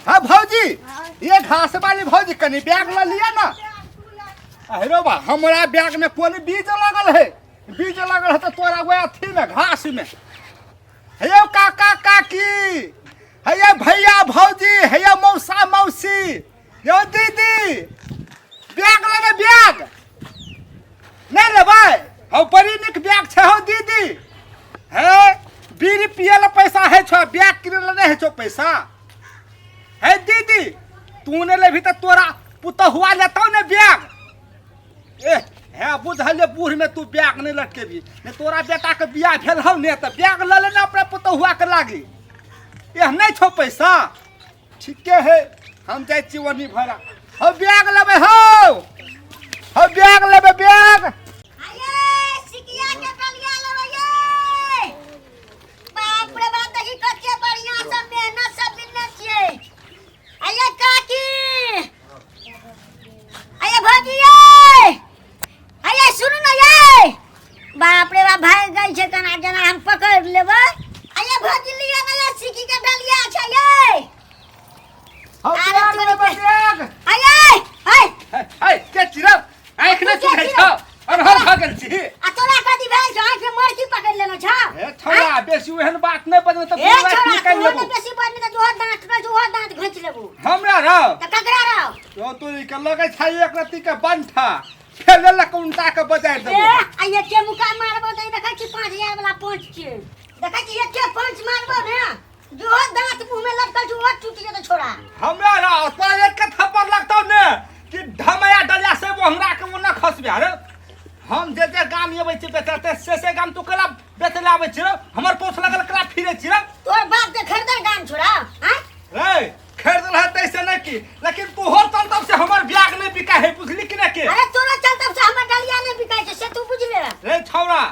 हाँ भौजी, ये घास वाली भौजी कनी बैग ल लिया ना। अरे बा, हमरा बैग में कोन बीज लगल है? बीज लगल है तो तोरा वह अथी में घास में। हे यौ काका काकी, हे यौ भैया भौजी, हे यौ मौसा मौसी, यौ दीदी, बैग लेबै? बैग नहि लेबै? हौ, बड़ी नीक बैग छै हौ दीदी। हे, बीड़ी पिए ला पैसा है छो, बैग किने ला नहि है छो पैसा। हे दीदी, तू नहि लेबही तऽ तोरा पुतहुआ लेतौ ने बैग। ए हे, बुझल जे बूढ़ में तू बैग नहीं लटकेबी ने। तोरा बेटा के बियाह भेल हौ ने, तऽ बैग लऽ लेने अपना पुतहुआ के लागी। एह, नहि छौ पैसा? ठीके है, हम जाइ छी ओनी भरा। हौ, बैग लेबै? हौ हौ, बैग लेबै? बैग? आये सिकिया के डलिया लेबै ये। बाप रे बाप, देखी कते बढ़िया से मेहनत से बिनने छियै। आये काकी, आये भौजी ये, आये सुनू ने ये। बाप रे बाप, भागि गेल छै, केना जेना हम पकड़ि लेबै। आये भौजी, लिअ ने ये, सिकी के डलिया छै ये। हौ, अरे बैग तोरी लेबै? के- बैग? आये आय। हे हे, के चिरब आँखि नहि सुझै छौ? अनहर भऽ गेल छी? आ तोरा कथी भेल छौ? आँखि में मरकी पकड़ि लेने छौ? हे छौड़ा, बेसी ओहन बात नहि बजबै तऽ ए तोरा छोरा, निकालि तोहर लेबौ। ने बेसी बजने तऽ जोहर दाँत टूटल छौ, ओहो दाँत घोंचि लेबौ। हमरा रौ? तऽ ककरा रौ? तो तू के लगै छै एक रत्ती के बंठा फेर लक उनटा के बजारि ए देबो। आ एके मुक्का मारबो तऽ ई देखै छी 5000 वाला पंच छियै। देखै छी, एके पंच मारबो ने, जोहो दाँत मुँह में लटकल छौ ओहो टूटि जेतौ छोरा। हमरा रौ, तोरा एक के थप्पड़ लगतौ ने कि ढमैया डलिया से वो हमरा के वो न खसबे। अरे, हम जे जे गाम अबै छी बेचते से से गाम तू केला बेचे ले आबै छी रौ? हमर पोछ लगल केला फिरै छी रौ? तोर बाप के खरीदल गाम छोरा आँय? रे, खरीदल है तैसे नहीं की, लेकिन तोहर चलतब से हमर ब्याग नहीं बिका है, बुझली कि नहीं के? अरे, तोरा चलतब से हमर डलिया नहीं बिकाइ छै से तू बुझ ले। रे छौड़ा,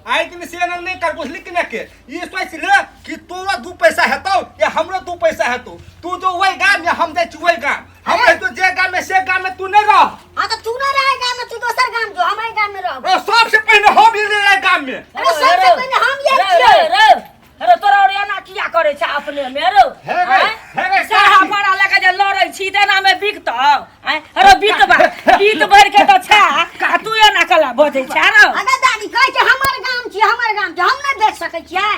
आइ दिन से एना नहीं कर, बुझली कि नहीं के? ई सोच ले कि तोरा दू पैसा हेतौ या हमरो दू पैसा हेतौ। तू जो वही गाम या हम जाइ छी वही गाम। हम रहितो जे गाम में से गाम में तू नहीं रह। हाँ, तो तू ना रहे गाम में, तू दोसर गाम जो, हम एहि गाम में रहब। ओ, सबसे पहिने हम एलियै एहि गाम में। अरे, सबसे पहिले हम रे आयल रे छियै। रे रे, तोरा और एना किया करै छै अपने मे रौ? हे गे, आँय? हे गे, साहा काकी। पारा लऽ के जे लड़ै छी तऽ एना मे बिकतौ? आँय रौ, बीतबा बीत भरि के तऽ छै आ तू एना कला बजै छै रौ? अरे दादी, कहै छै हमर गाम छियै, हमर गाम छियै, हम नहि बेच सकै छियै?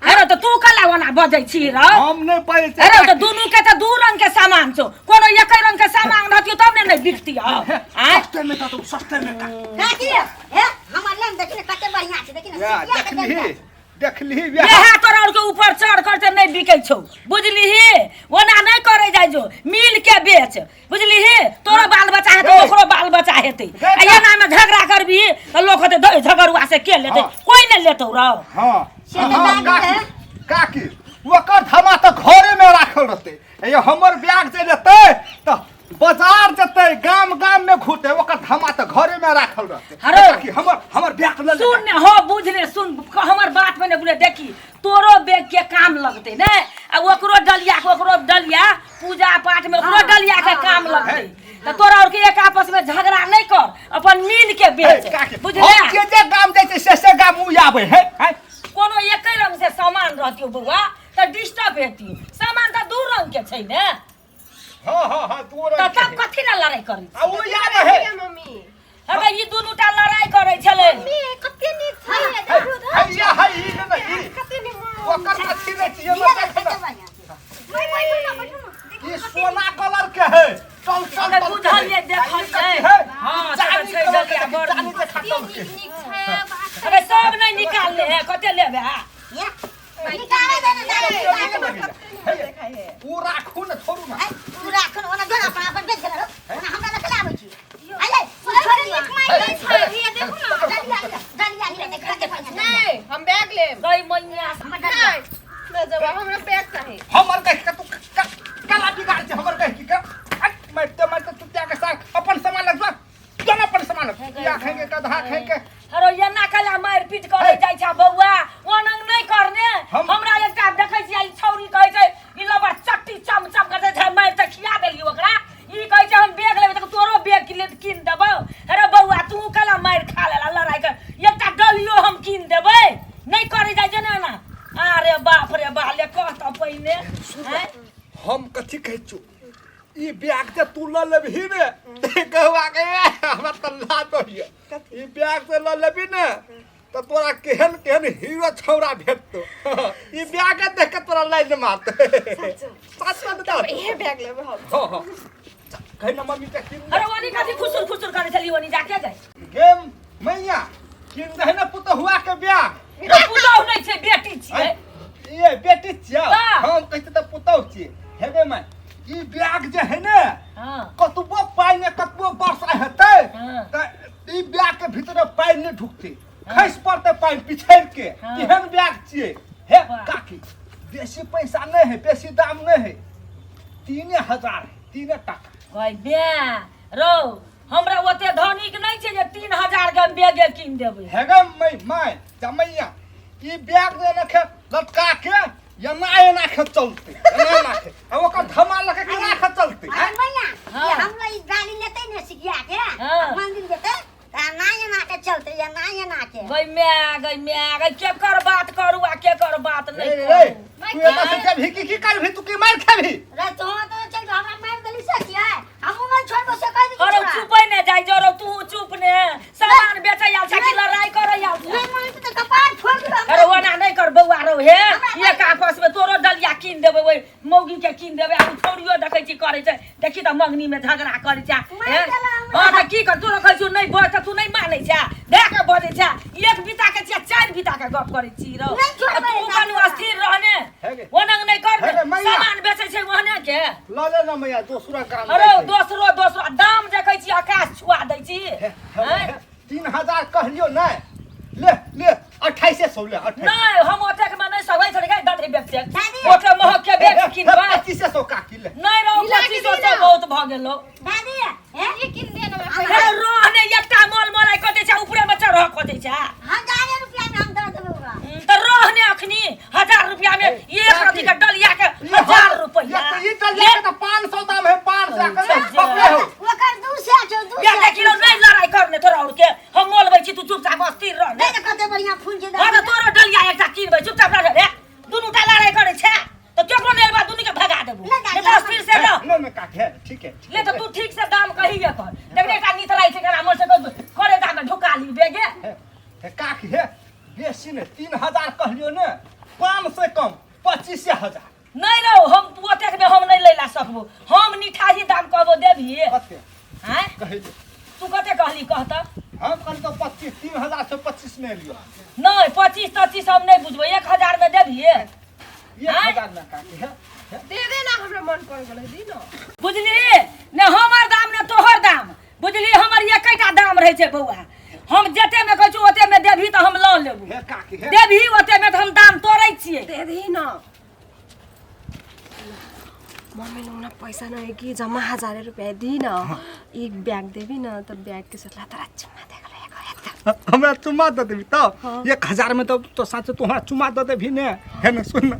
हे रौ, तऽ तू कला ओना बजै छी रौ? हम नहि बजै छियै, अरे, तऽ काकी। दुनू के तऽ दू रंग के सामान छौ। कोनो एके रंग के सामान रहतियौ तब ने नहि बिकतियौ? आँय? सस्ते में का, सस्ते में का। काकी हे, हमर लेन देखी ने कते बढ़िया छै, देखी ने। या, सिकिया के देखलिही डलिया। देखलिही वएह। इएह तोरा आरके ऊपर चढ़ कर तऽ नहि बिकै छौ, बुझलिही? ओना नहि करै जाइ जो, मिल के बेच, बुझलिही? तोरो बाल बच्चा हेतै, हे। ओकरो बाल बच्चा हेतै। हे, आ एना मे झगड़ा करबी तऽ लोक कहतै धै झगड़ुआ से के लेतै? हाँ। कोई नहि लेतौ रौ। हाँ। से तऽ हाँ, दादी काकी है। काकी, ओकर धमा तऽ घरे में राखल रहतै। ये हमर बैग जे लेतै तऽ बाजार जेतै, गाम गाम में घुरतै। ओकर धमा तऽ घरे में राखल रहतै। अरे। काकी, हमर हमर बैग ल ले। सुन ने हो, बुझ ने, सुन हमर बात में ने बुझे। देखी, तोरो बैग के काम लगतै ने आ ओकरो डलिया के, ओकरो डलिया पूजा पाठ में ओकरो हाँ, डलिया के हाँ, काम हाँ, लगतै। तऽ तोरा और के एक आपस में झगड़ा नहीं कर, अपन मिल के बेच। हे, काकी, बुझले? हम जे जे गाम जाइ छियै से से गाम उ आबै है हैं? कोनो एके रंग से सामान रहतियो बौआ तऽ डिस्टर्ब हेतियो। सामान तऽ दू रंग के छै ने। हाँ हाँ हाँ, दू तऽ रंग के तब है। कथी लए लड़ाइ करै आ उ याद है। मम्मी। अरे, ई दुनू टा लड़ाइ करै छलै। मम्मी, कते नीक छै। है, देखू तऽ। है, या है, ई ने ने, ई। कते नीक। ओकर कथी नहि छियै, लिअ ने, देख कते ने। बढ़िया छै। बैठू ना, बैठू ना। ई सोना कलर के है, चल चल अरे, चल के बुझलियै, है। देखलियै। आ ई कथी है? हाँ, से तऽ चांदी छै कलर के डलिया, देखी, बड़ चांदी नीक। के खतम के। नीक छै बात। अरे, सब नहि निकालले है, कते लेबे? ये, निकाले दे ने दादी, निकाले दे। हे, उ राखू ने, छोड़ू ना। है, तू राख ने, ओना जोड़ अपन अपन बेच देने रहो। ओना हमरा रखले आबै छी। आइले, तू छोड़ दिअ। माइक छै, ये देखू ना। डलिया लिअ, डलिया लिअ, देख कते बढ़िया छै। नहीं, हम बैग लेब। गई मैया। हमर डलिया। नहीं नहीं जब हमरा बैग चाही। हमर कह के तू कला बिगाड़ छै, हमर कह के मारते मारते तू त्याग के साथ अपन सामान लगवा दोनों अपन सामान या खाएंगे गधा खाएंगे। अरे, एना कला मारि पीट करे हे। जाइ छै बौआ? ओनंग नहि करने। हम- हमरा एकटा देखै छियै, ई छौरी कहै छै ई लबर चट्टी चम चम करते छै, मारि तऽ हम कथी कहै छौ ई बैग जे तू लऽ लेबही ने ते कहबा के हमरा तऽ लाज होइए ई बैग जे लऽ लेबही ने तऽ तोरा केहन केहन हीरो छौड़ा भेटतौ ई बैग देख के तोरा लाइन मारतै सच में बता इहे बैग लेबै हम हाँ हाँ कही ना मम्मी के किन अरे ओनी कथी खुसुर खुसुर करै छली ओनी जाके जाय गेम मैया किन दे ना पुतहुआ के बैग तो पुतहु नहि छै बेटी छियै ये बेटी छियै वाह। हम कहै छियै तऽ पुतहु छियै हेबे माय ई बैग जे है ने हँ कतबो पानि मे कतबो वर्षा हेतै हाँ। तऽ ई बैग के भीतर पानि नहि ढुकतै खसि पड़तै पानि पिछड़ि के हाँ। केहन बैग छियै हे वाह। काकी बेसी पैसा नहि है बेसी दाम नहि है 3000 है तीने टाका गय बे रौ हमरा ओते धनिक नहि छै जे 3000 के हम बैगे कीन देबै हेगे मै my जमैया ई बैग जे एना के लटका के एना एना के चलते एना एना के आ ओकर धमाल लके केना के चलते अरे मैया हाँ। ये हमरा ई गाड़ी लेते ने सिखिया के हाँ। मंदिर जेते त एना एना के चलते एना एना के गय my गय my गय केकर बात करू आ केकर बात रे नहि रे करू तू एना से जेबही की की करबही तू की मार खेबही रे तो तो चल हमरा मार देली से किया हमहू नहीं छोड़बो से कह दी अरे चुपे ने जाइ जरो तू चुप ने सामान बेचै आयल छै कि लड़ाई करै आयल छै नहीं मानते तो कपार फोड़ देबो हमरा। अरे ओना नहि कर बौआ रौ हे एक आपस में तोरो डलिया कीन देबै ओहि मौगी के कीन देबै आ उ छौड़ियो देखै छी करै छै देखी तऽ मंगनी में झगड़ा करै छै मारि हे? देला हमरा। हँ तऽ की कर तोरो कहै छियौ नहि बज तऽ तू नहि मानै छै देख के बजै छै एक बीता के छियै चारि बीता के गप करै छी रौ नहि छोड़बै आ तू कनु अस्थिर रहने हे गे। ओनंग नहि कर हे गे, मैया। सामान बेचै छै ओहने के लऽ ले ना मैया दोसरा काम अरे दोसरो दोसरो दाम देखै छी आकाश छुआ दै छी हैं? 3000 कहलियो नहि ले ले 2800 ले 28 नहि हम ओतेक में नहि सबै छोड़ि के दे बेच से दादी। ओते महग के बेच किनबै 2500 काकी ले नहि रौ मिला के 2500 दी से ना। बहुत भऽ गेलो दादी हे ये किन दे ना हे रहने एकटा मोल मोलाई कऽ दै छै ऊपरे में चढ़ कऽ दै छै हजारे रुपया में हम दऽ देबै ओकरा तऽ रहने अखनी 1000 रुपया में एक रति के डलिया के 1000 रुपया ये तो ई डलिया के तो 500 दाम है 500 के पकड़े हो ओकर दू सए छौ दू या सए देखियो नहीं लड़ाई करने तोरा और के हम मोलबै छी तू चुपचाप अस्थिर रह नहीं तऽ कते बढ़िया फूल छै हाँ तऽ तोरो डलिया एकटा किनबै चुपचाप रह रे दुनू टा लड़ाई करै छै तऽ केकरो नहि एलबा दुनू के भगा देबू नहि, दादी, नहीं तऽ अस्थिर से रह नहीं नहीं काकी है ठीक है ले तऽ तू ठीक से दाम कहिए कर देखने एकटा नितलाई छै केना मोर से करे दाम में ढुका ली बेगे हे काकी हे बेसी ने 3000 कहलियो ने 500 कम 25000 नहीं रहो हम ओतेक में हम नहीं लैला सकबो हम निठाही दाम कहबो देबही कते हैं कहि दे तू कते कहली कह तऽ हम कहली तो 25 3000 से 25 नहीं लियो नहीं 25 25 हम नहीं बुझबो 1000 में देबही 1000 में काकी हे दे दे ना हमरा मन पड़ गेलै दी ना बुझली ने हमर दाम ने तोहर दाम बुझली हमर एकेटा दाम रहै छै बौआ हम जते में कहै छी ओते में देबही तऽ हम लऽ लेबू हे काकी हे देबही ओते में तऽ हम दाम तोड़ै छियै दे दी ना मम्मी लोग ना पैसा ना है कि जमा हजारे रुपया दी ना एक बैग देबी ना तो बैग के साथ तोरा चुम्मा दे गेलै एक एक हमरा चुम्मा दे देबी तो 1000 में तो तो सच तू हमरा चुम्मा दे देबी ने है ना सुन ना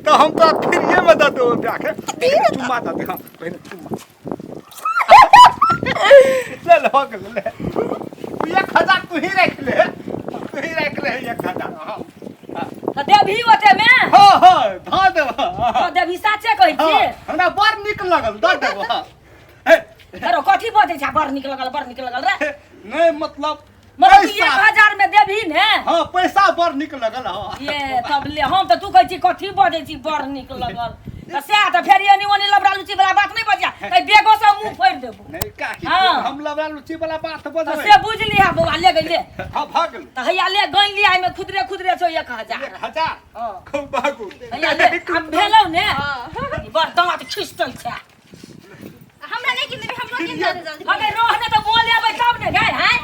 तो हम तो फिर ये में दे देबो बैग है चुम्मा दे दे हां पहले चुम्मा ले ले हो गेल ले तू 1000 तू ही रख ले तू ही रख ले 1000 हां तऽ देबही ओते में हां हां धऽ देबो तऽ देबही साचे कहै छी हाँ, हमरा बड़ नीक लगल दऽ देबो हाँ। हे, अरे कथी बजै छै बड़ नीक लगल बड़ नीक लगल रे नहीं मतलब मतलब तू पैसा 1000 में देबही ने हाँ पैसा बड़ नीक लगल हाँ ये तब ले हम तऽ तू कहै छी कथी बजै छी बड़ नीक लगल तऽ सएह तऽ फेर एनी ओनी लबड़ा लुची वाला बात नहि बजिया तऽ बेगो से मुंह फोड़ि देबो नहीं काकी हाँ। हम लबड़ा लुची वाला बात तऽ बजबै से बुझि लिहा बौआ ले गेलै हाँ भऽ गेल तऽ हैया ले गनि लिहा एहिमे खुदरे खुदरे छौ 1000 1000 खूब भागू हैया ले आब भेलौ ने ई बड़ दाँत खिसतै छै हमरा नहीं किन देबी हमरो किन दे जल्दी अगर रहने तऽ मोल लेबै तब ने गए हैं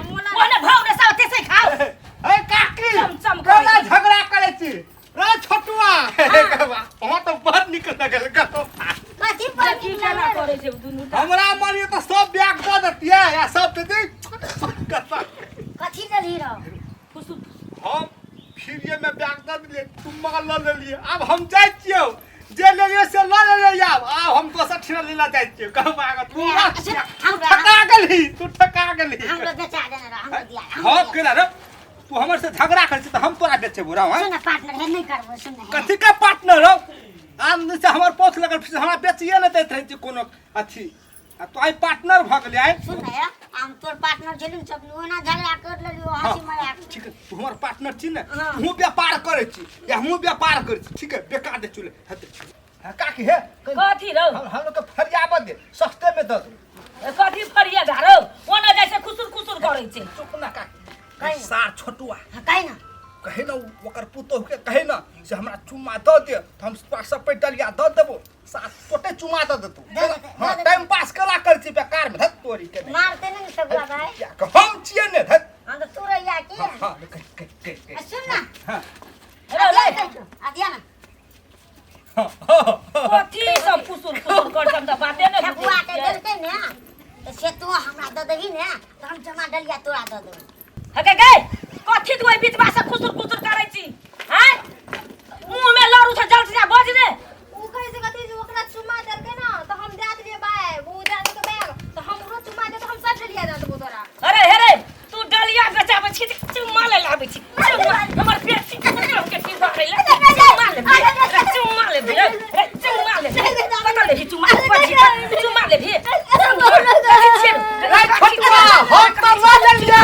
ओने भाव ने सब तेसे खाओ ए काकी चम चम करै केना छी। झगड़ा करै छी रे छोटुआ अहाँ तऽ बड़ नीक लगल गप। कथी पर की केना करै छै दुनू टा हमरा मन तऽ सब बैग दऽ देतियै या सब दे दे कथी देलही रहो फुसु हम फ्रीए में बैग दऽ देलियै तू माल लऽ लेलियै आब हम जाइ छियौ जे लेलियै से लऽ लेलियै आब आब हम दोसर ठिना लेला जाइ छियौ कहब आगे तू अच्छा, तू ठका गेलही तू ठका गेलही हमरो बेचा देने रहो हमरो दिया हम केना रे तू हमर से झगड़ा करै छी तऽ हम तोरा बेचेबो रौ सुन पार्टनर हे नहीं करबो सुन कथी के पार्टनर हौ आन दिन से हमर पोथ लगल फिर हमरा बेचिए नहि दैत रहै छै कोनो अथी। आ तो आइ पार्टनर भऽ गेलै आइ। सुन ना यार, हम तोर पार्टनर छलिन सब ओना झगड़ा कर लेलियो हंसी मजाक। ठीक है, तू हमर पार्टनर छी ने। हाँ। तू व्यापार करै छी या हमहूँ व्यापार करै छी, ठीक है? बेकार दे चुले हते। हाँ, काकी हे कथी रौ? हम लोग के फरियाबत दे, सस्ते में दऽ दे। कथी फरिया धारो ओना जाइ छै खुसुर खुसुर करै छै। चुप ना काकी। कही ना। सार छोटुआ। हाँ, कही ना। कहे ना ओकर पुतोह के, कहे ना से हमरा चुम्मा दऽ दे तऽ हम तोरा सब पे डलिया दऽ देबो, सात टोटे चुमा दऽ देतौ। दऽ देतै, हाँ, दऽ देतै। टाइम पास केला कर छी बेकार में, धत तोरी के नहीं। मारते नहीं सगुआ भाई। क्या कह, हम छियै ने, धत। हम तो तू रहिया की। हाँ, हाँ, कह, कह, कह, कह। आ, सुन ना। हाँ। रौ, ले। अदिया कह, अदिया ना। कथी सब खुसुर खुसुर कर हम तऽ बाते नहि ठकुआ बुझै के छियै। देलकै ने तऽ से तू हमरा दऽ देबही ने तऽ हम जमा डलिया तोरा दऽ देबौ। हगे गे, कथी तू ओहि बीचवा से खुसुर खुसुर करै छी? आँय, मुँह में लड़ू छ, जल्दी से बज ने। उ कहै छै कथी जे ओकरा चुम्मा देलकै ना तऽ हम दए देलियै बैग, उ दए देलकै बैग तऽ हमरो चुम्मा दे तऽ हम सब डलिया दए देबौ तोरा। अरे हे रे, तू डलिया बेचाबै छी तऽ चुम्मा ले लाबै छी? चुम्मा हमर पेट छी के की भरै ले? चुम्मा ले भी, चुम्मा ले भी, रे चुम्मा ले भी, कतऽ लेबही चुम्मा? बजी चुम्मा लेबही? रे छोटुआ, हम तऽ लऽ लेलियै।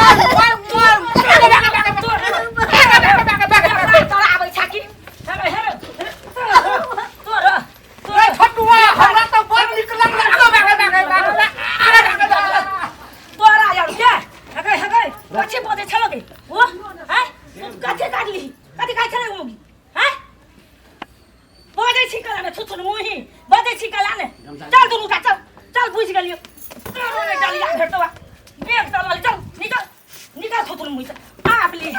तोरा आबै छ की? हेरे हेरे, तोरा रे छोटुआ, हमरा तऽ बड़ नीक लगलै। आगे भागे, भागे, भागे, आगे भागे, भागे। तोरा यार के हगे हगे कथी बजै छलो गे ओ? हैं, तू कथी काटली? कथी खाइ छले ओ? हैं, बजै छी कला ने थुथुन मुही बजै छी कला ने। चल दुनू टा, चल चल, बुझि गेलियो। तोरो ने डलिया भेटतौ। बेग चलल, चल निकल निकल थुथुन मुही से। आप ली।